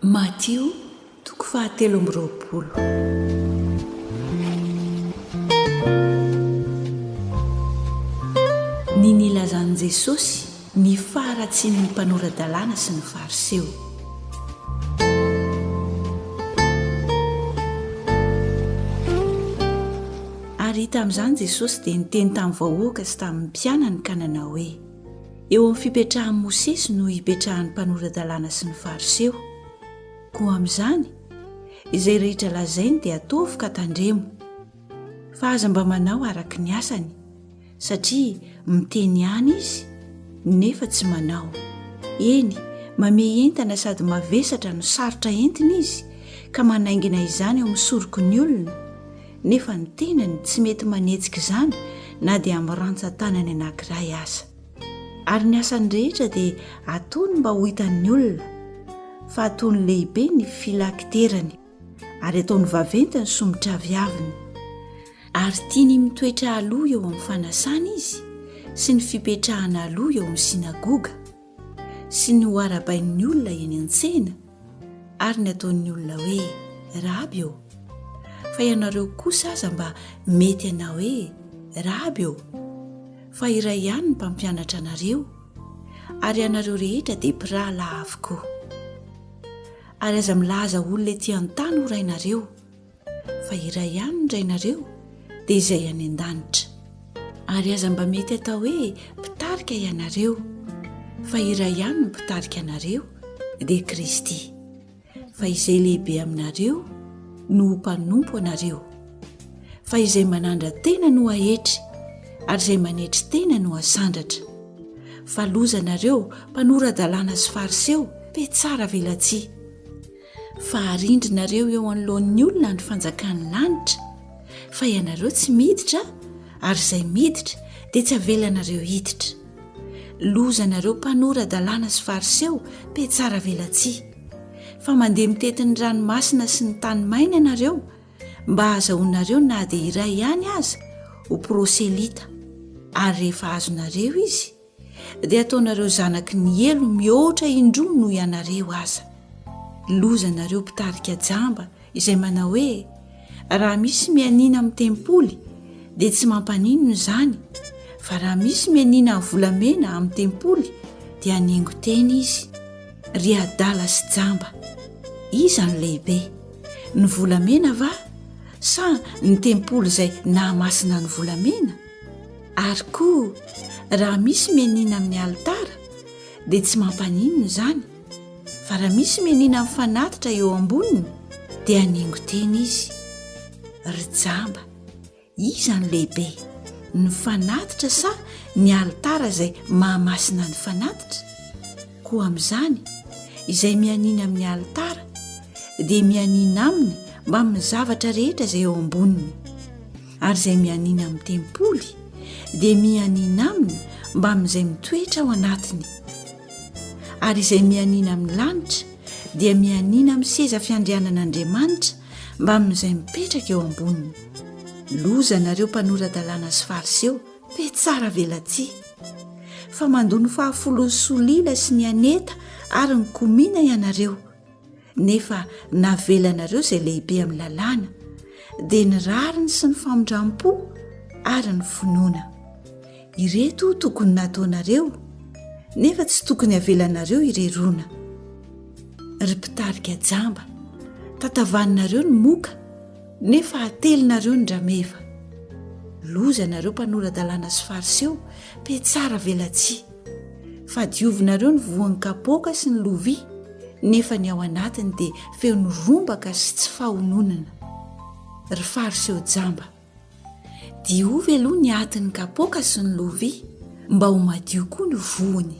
Matio toko fahatelo 23. Ny nilazan'i Jesosy ny faharatsian'ny mpanora-dalàna sy ny Fariseo. Ary tamin'izany Jesosy dia niteny tamin'ny vahoaka sy tamin'ny mpianany ka nanao hoe, Eo amin'ny fipetrahan'i Mosesy no ipetrahan'ny mpanora-dalàna sy ny Fariseo. Koa amin'izany, izay rehetra lazainy dia ataovy ka tandremo, fa aza mba manao araka ny asany, satria miteny ihany izy nefa tsy manao. Eny, mamehy entana sady mavesatra no sarotra entina izy ka manaingina izany eo amin'ny soroky ny olona, nefa ny tenany tsy mety manetsika izany na dia amin'ny rantsan-tanany anankiray aza. Ary ny asany rehetra dia ataony mba ho hitan'ny olona, fa ataony lehibe ny filakiterany, ary ataony vaventy ny somotraviaviny. Ary tiany mitoetra aloha eo amin'ny fanasana izy sy ny fipetrahana aloha eo amin'ny synagoga, sy ny ho arahabain'ny olona eny an-tsena ary ny ataon'ny olona hoe raby ô fa ianareo kosa aza mba mety hanao hoe raby ô fa iray ihany ny mpampianatra anareo ary ianareo rehetra dia mpirahalahy avokoa ary aza milaza olona ety an-tany ho rainareo fa iray ihany ny Rainareo, dia izay any an-danitra. Ary aza mba mety atao hoe mpitarika ianareo, fa iray ihany ny mpitarika anareo, dia Kristy. Fa izay lehibe aminareo no ho mpanompo anareo. Fa izay manandra-tena no haetry, ary izay manetry tena no hasandratra. Fa loza anareo, mpanora-dalàna sy Fariseo, mpiatsara velatsihy! Fa arindrinareo eo anoloan'ny olona ny fanjakan'ny lanitra, fa ianareo tsy miditra, ary izay miditra dia tsy avelanareo hiditra. Lozanareo mpanora-dalàna sy Fariseo mpihatsaravelatsihy, fa mandeha mitety ny ranomasina sy ny tany maina ianareo mba hahazahoanareo na dia iray ihany aza ho proselita, ary rehefa azonareo izy, dia ataonareo zanaky ny helo mihoatra indroa noho ianareo aza. Lozanareo mpitarika jamba izay manao hoe, Raha misy mianiana amin'ny tempoly dia tsy mampaninona izany, fa raha misy mianiana amin'ny volamena amin'ny tempoly dia hanengo tena izy. Ry adala sy jamba, iza no lehibe, ny volamena va sa ny tempoly izay nahamasina ny volamena? Ary koa, raha misy mianiana amin'ny alitara, dia tsy mampaninona izany, fa raha misy mianiana amin'ny fanatitra eo amboniny, dia haningo tena izy. Ry jamba, iza no lehibe, ny fanatitra sa ny alitara izay mahamasina ny fanatitra? Koa amin'izany, izay mianiana amin'ny alitara, dia mianiana aminy mbamin'ny zavatra rehetra izay eo amboniny. Ary izay mianiana amin'ny tempoly dia mianiana aminy mbamin'izay mitoetra ao anatiny. Ary izay mianiana amin'ny lanitra dia mianiana amin'ny seza fiandrianan'Andriamanitra mbamin'izay mipetraka eo amboniny. Loza nareo mpanora-dalàna sy Fariseo, mpiatsara velatsihy! Fa mandoa ny fahafolon'ny solila sy ny aneta ary ny komina ianareo, nefa navelanareo izay lehibe amin'ny lalàna, dia ny rariny sy ny famindram-po ary ny finoana. Ireto tokony nataonareo, nefa tsy tokony havelanareo ireroana. Ry mpitarika jamba, tantavaninareo ny moka, nefa atelinareo ny rameva. Loza nareo mpanora-dalàna sy Fariseo, mpiatsara velatsihy! Fa diovinareo ny voan'ny kapoaka sy ny lovia, nefa ny ao anatiny dia feno rombaka sy tsy fahononana. Ry Fariseo jamba! Diovy aloha ny atin'ny kapoaka sy ny lovia, mba ho madio koa ny vohony.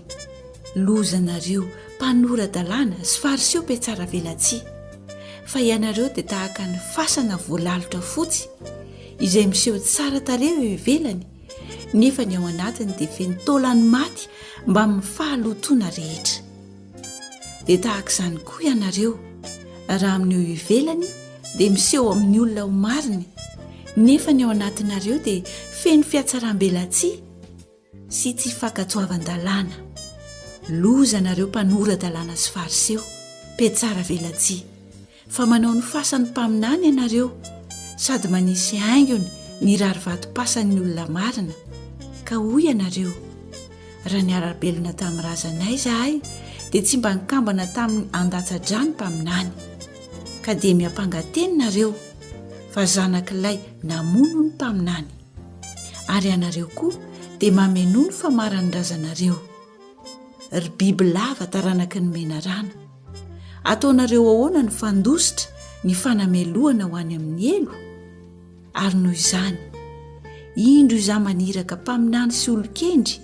Lozanareo, mpanora-dalàna sy Fariseo mpihatsaravelatsihy! Fa ianareo dia tahaka ny fasana voalalotra fotsy, izay miseho tsara tarehy eo ivelany, nefa ny ao anatiny dia feno taolan'ny maty mbamin'ny fahalotoana rehetra. Dia tahaka izany koa ianareo, raha amin'ny eo ivelany dia miseho amin'ny olona ho marina, nefa ny ao anatinareo dia feno fihatsaram-belatsihy sy tsy fankatoavan-dalàna. Loza nareo mpanora-dalàna sy Fariseo! Mpiatsara velatsihy, fa manao ny fasan'ny mpaminany ianareo sady manisy haingony ny rarivatom-pasan'ny olona marina, ka hoy ianareo, Raha niara-belona tamin'ny razanay izahay dia tsy mba nikambana tamin'ny handatsa-drà ny mpaminany. Ka dia miampanga teny nareo fa zanak'ilay namono ny mpaminany. Ary ianareo koa dia mamenoa ny famaran'ny razanareo. Ry bibilava taranaky ny menarana! Ataonareo ahoana ny fandositra ny fanamelohana ho any amin'ny helo? Ary noho izany, indro izaho maniraka mpaminany sy olon-kendry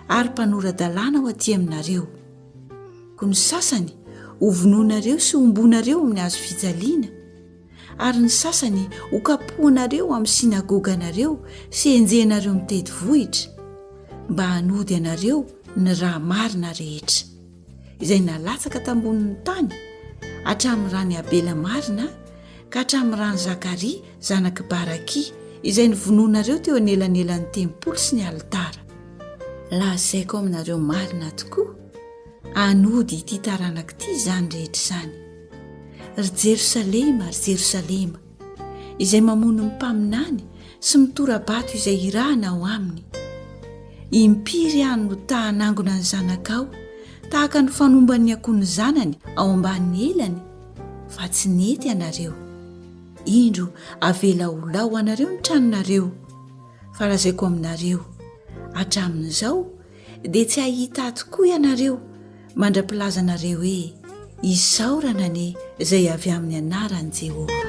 ary mpanora-dalàna ho aty aminareo. Koa ny sasany hovonoinareo sy homboinareo amin'ny hazo fijaliana, ary ny sasany hokapohinareo amin'ny synagoganareo sy henjehinareo mitety vohitra, mba hanody anareo ny ra marina rehetra, izay nalatsaka tambonin'ny tany, hatramin'ny ran'i Abela marina ka hatramin'ny ran'i Zakaria zanak'i Barakia, izay novonoinareo teo anelanelan'ny tempoly sy ny alitara. Lazaiko aminareo marina tokoa, hanody ity taranaka ity izany rehetra izany. Ry Jerosalema, ry Jerosalema, izay mamono ny mpaminany sy mitora-bato izay irahana ao aminy! Impiry aho no ta hanangona ny zanakao tahaka ny fanomban'ny akoho ny zanany ao ambanin'ny elany, fa tsy nety ianareo. Indro avela ho lao ho anareo ny tranonareo. Fa lazaiko aminareo, hatramin'izao dia tsy hahita ahy tokoa ianareo mandra-pilazanareo hoe, Isaorana anie izay avy amin'ny anaran'i Jehovah.